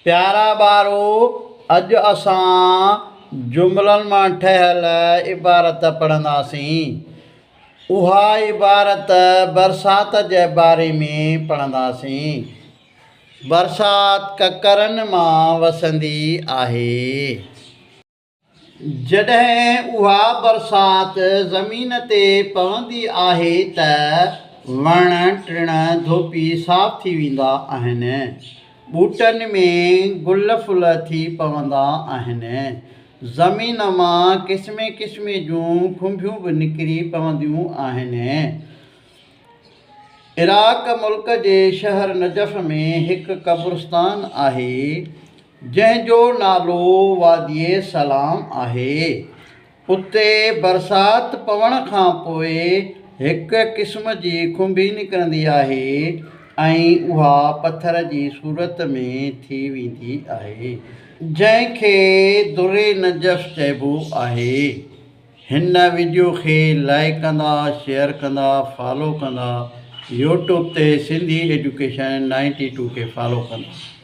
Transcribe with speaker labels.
Speaker 1: پيارا ٻارو! اڄ اسان جملن مان ٺهيل عبارت پڙهنداسين. اها عبارت برسات جي باري ۾ پڙهنداسين. برسات ڪڪرن مان وسندي آهي. جڏهن اها برسات زمين تي پوندي آهي ته وڻ ٽڻ ڌوپي صاف ٿي ويندا آهن. ٻوٽن ۾ گل ڦل ٿي پوندا آهن. زمين مان قسمين قسمين جون کنڀيون به نڪري پونديون آهن. عراق ملڪ جي شهر نجف ۾ هڪ قبرستان آهي، جنهن جو نالو وادي سلام آهي. اتي برسات پوڻ کان پوء هڪ قسم جي کنڀي نڪرندي آهي ۽ اها پٿر جي صورت ۾ ٿي ويندي آهي. جنهن کي در نجف چئبو آهي. هن وڊيو کي لائيڪ ڪندا شيئر ڪندا فالو ڪندا يوٽيوب تي سنڌي ايجوڪيشن 92 کي فالو ڪندا.